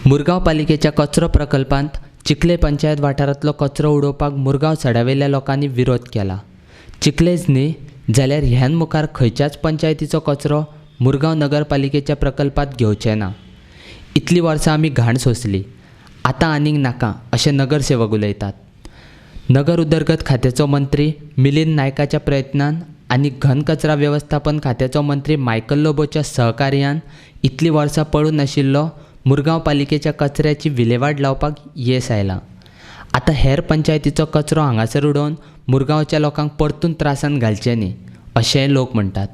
मुरगांव पालिकेच्या कचरो प्रकल्पांत चिखले पंचायत वाठारांतलो कचरो उडोवपाक मुरगांव सड्यावेल्या लोकांनी विरोध केला. चिखलेच न्ही जाल्यार ह्यान मुखार खंयच्याच पंचायतीचो कचरो मुरगांव नगरपालिकेच्या प्रकल्पांत घेवचे ना. इतलीं वर्सां आमी घाण सोंसली, आतां आनीक नाका अशें नगरसेवक उलयतात. नगर उदरगत खात्याचो मंत्री मिलिंद नायकाच्या प्रयत्नान आनी घन कचरा वेवस्थापन खात्याचो मंत्री मायकल लोबोच्या सहकार्यान इतलीं वर्सां पडून आशिल्लो मुरगांव पालिकेच्या कचऱ्याची विलेवाट लावपाक येस आयलां. आतां हेर पंचायतीचो कचरो हांगासर उडोवन मुरगांवच्या लोकांक परतून त्रासान घालचे न्ही अशेंय लोक म्हणटात.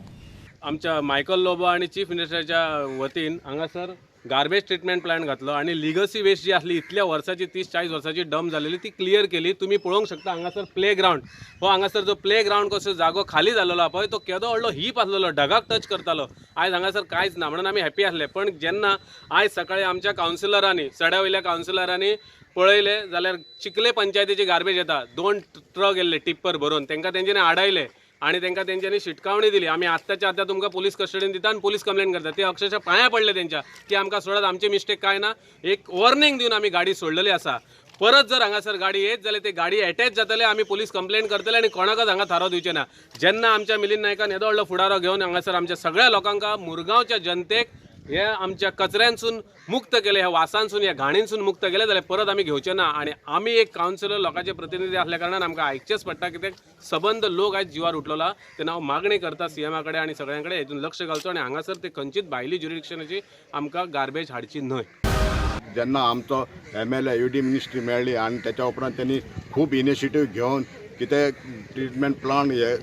आमच्या मायकल लोबो आनी चीफ मिनिस्टराच्या वतीन हांगासर गार्बेज ट्रिटमेंट प्लांट घातलो आनी लिगसी वेस्ट जी आसली इतल्या वर्साची 30-40 वर्साची डंप जालेली ती क्लियर केली. तुमी पळोवंक शकता हांगासर प्ले ग्रावंड, हो हांगासर जो प्ले ग्रावंड कसो जागो खाली जाल्लो आहा पळय, तो केदो व्हडलो हीप आसलेलो, ढगाक टच करतालो. आयज हांगासर कांयच ना म्हणून आमी हॅपी आसले. पण जेन्ना आयज सकाळी आमच्या कावन्सिलरांनी, सड्या वयल्या कावन्सिलरांनी पळयलें जाल्यार चिखले पंचायतीची गार्बेज येता, 2 ट्रक येयल्ले टिप्पर भरून, तांकां तेंच्यांनी आडायले आनी तांकां तेंच्यांनी शिटकावणी दिली, आमी आत्ताच्या आत्ता तुमकां पोलीस कस्टडीन दिता आनी पोलीस कंप्लेन करता. ते अक्षरशः पांयां पडले तेंच्या की आमकां सोडात, आमची मिस्टेक कांय ना. एक वॉर्निंग दिवन आमी गाडी सोडलेली आसा. परत जर हांगासर गाडी येत जाल्यार ते गाडी एटॅच जातले, आमी पोलीस कंप्लेन करतले आनी कोणाकच हांगा थारो दिवचे ना. जेन्ना आमच्या मिलिंद नायकान येदो व्हडलो फुडारो घेवन हांगासर आमच्या सगळ्या लोकांक, मुरगांवच्या जनतेक हे आमच्या कचऱ्यांसून मुक्त केले, ह्या वासांसून, ह्या घाणींसून मुक्त केले जाल्यार परत आमी घेवचे ना. आनी आमी एक कावन्सिलर, लोकांचे प्रतिनिधी असल्या कारणान आमकां आयकचेंच पडटा, कित्याक सबंद लोक आयज जिवार उठलोला. तेन्ना हांव मागणी करता सीएमा कडेन आनी सगळ्यां कडेन हेतून लक्ष घालचो आनी हांगासर ते खंयचीच भायली ज्युरिडिक्शनाची आमकां गार्बेज हाडची न्हय. जेन्ना आमचो MLA U D ministry मेळ्ळी आनी तेच्या उपरांत त्यांनी खूब इनिशिएटीव घेवन कितें ट्रिटमेंट प्लांट हे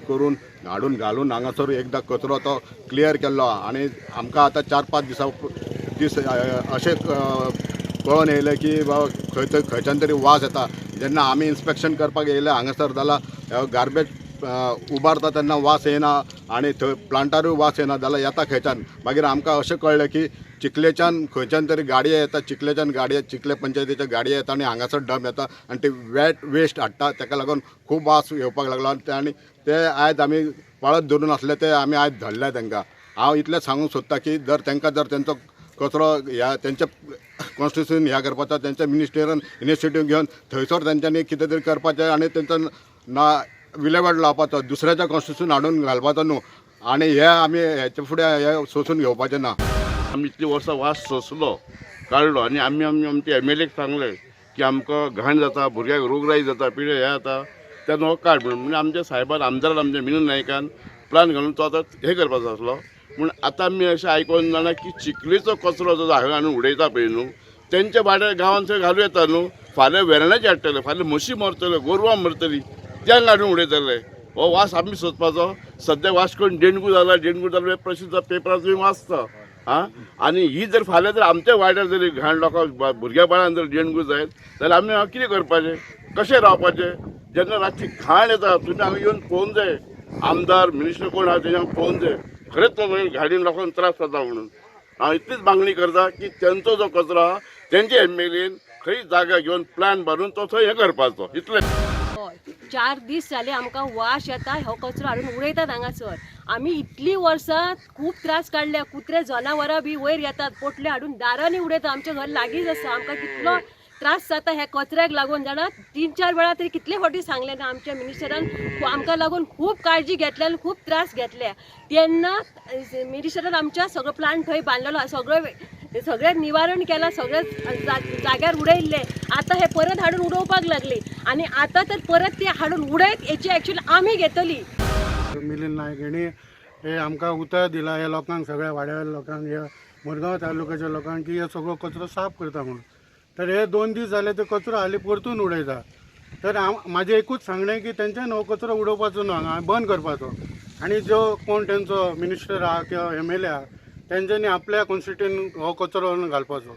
करून हाडून घालून हांगासर एकदां कचरो तो क्लियर केल्लो. आनी आमकां आतां 4-5 दीस अशें कळोन येयलें की बाबा खंय खंयच्यान तरी वास येता. जेन्ना आमी इन्स्पेक्शन करपाक येयले हांगासर जाल्यार गार्बेज उबारता तेन्ना वास येना आनी थंय प्लांटारूय वास येना, जाल्यार येता खंयच्यान. मागीर आमकां अशें कळ्ळें की चिखलेच्यान खंयच्यान तरी गाडयो येता, चिखलेच्यान गाडयो, चिखले पंचायतीच्या गाडयो येता आनी हांगासर डंप येता आनी ते वेट वेस्ट हाडटा. ताका लागून खूब वास येवपाक लागलो आनी ते आयज आमी पाळत धरून आसले ते आमी आयज धरले तांकां. हांव इतलें सांगूंक सोदता की जर तांकां जर तेंचो कचरो ह्या तेंच्या कॉन्स्टिट्यूशन ह्या करपाचो, तेंच्या मिनिस्टरान इनिशिएटीव घेवन थंयसर तेंच्यांनी कितें तरी करपाचें आनी तेंचो ना विलेवाट लावपाचो, दुसऱ्याच्या कॉन्स्टिट्यूशन हाडून घालपाचो न्हू. आनी हे आमी हेच्या फुडें हे सोंसून घेवपाचें ना. आमी इतलीं वर्सां वास सोंसलो, काडलो आनी आमी आमी आमच्या MLA सांगलें की आमकां घाण जाता, भुरग्यांक रोगराई जाता, पिडे हें जाता, तेन्ना हो काड म्हणून. म्हणजे आमच्या सायबान, आमदारान, आमच्या मिलिंद नायकान प्लान घालून तो आतां हें करपाचो आसलो. पूण आतां आमी अशें आयकोन जाणा की चिखलेचो कचरो जो हांगा हाडून उडयता पळय न्हू, तेंच्या वाड्यार गांवांत थंय घालूं येता न्हू. फाल्यां वेर्णाचे हाडटले, फाल्यां म्हशी मरतल्यो, गोरवां मरतलीं, ते हांगा हाडून उडयतले. हो वास आमी सोदपाचो. सद्या वास करून डेंगू जाला, डेंगू जालो हे प्रसिद्ध पेपरार तुमी वाचता. आं, आनी ही जर फाल्यां जर आमच्या वाड्यार जर घाण लोकांक, भुरग्या बाळान जर डेंगू जायत जाल्यार आमी हांगा कितें करपाचें, कशें रावपाचें? जेन्ना रातची घाण येता तुमी हांगा येवन पळोवन जाय, आमदार मिनिस्टर कोण आहा तेंच्या पळोवन जाय, खरेंच तो घाणीन लोकांक त्रास जाता म्हणून. हांव इतलीच मागणी करता की तेंचो जो कचरो आहा तेंचे MLA खंय जागा घेवन प्लॅन बांदून तो थंय हें करपाचो, इतलें. हय, 4 दीस जाले आमकां वास येता, हो कचरो हाडून उडयतात हांगासर. आमी इतलीं वर्सां खूब त्रास काडल्या, कुत्रे जनावरां बी वयर येतात, पोटले हाडून दारांनी उडयतात. आमचें घर लागींच आसा, आमकां कितलो त्रास जाता ह्या कचऱ्याक लागून जाणा. 3-4 वेळा तरी कितले फावटी सांगलें ना. आमच्या मिनिस्टरान आमकां लागून खूब काळजी घेतल्या आनी खूब त्रास घेतले. तेन्ना मिनिस्टरान आमच्या सगळो प्लांट थंय बांदलेलो आसा, सगळें निवारण केलां, सगळें जाग्यार उडयल्लें. आतां हे परत हाडून उडोवपाक लागली आनी आतां तर परत ते हाडून उडयत हेची एक्चुअली आमी घेतली. मिलिंद नायक हेणी हे आमकां उतर दिला ह्या लोकांक, सगळ्या वाड्या लोकांक, ह्या मुरगांव तालुक्याच्या लोकांक की हे सगळो कचरो साफ करता म्हणून. तर हे 2 दीस जाले ते कचरो हाली परतून उडयता. तर हांव म्हाजें एकूच सांगणें की तेंच्यान हो कचरो उडोवपाचो न्हू, हांगा बंद करपाचो. आनी जो कोण तेंचो मिनिस्टर आहा किंवा MLA आहा तेंच्यांनी आपल्या कॉन्स्टिट्यून हो कचरो घालपाचो.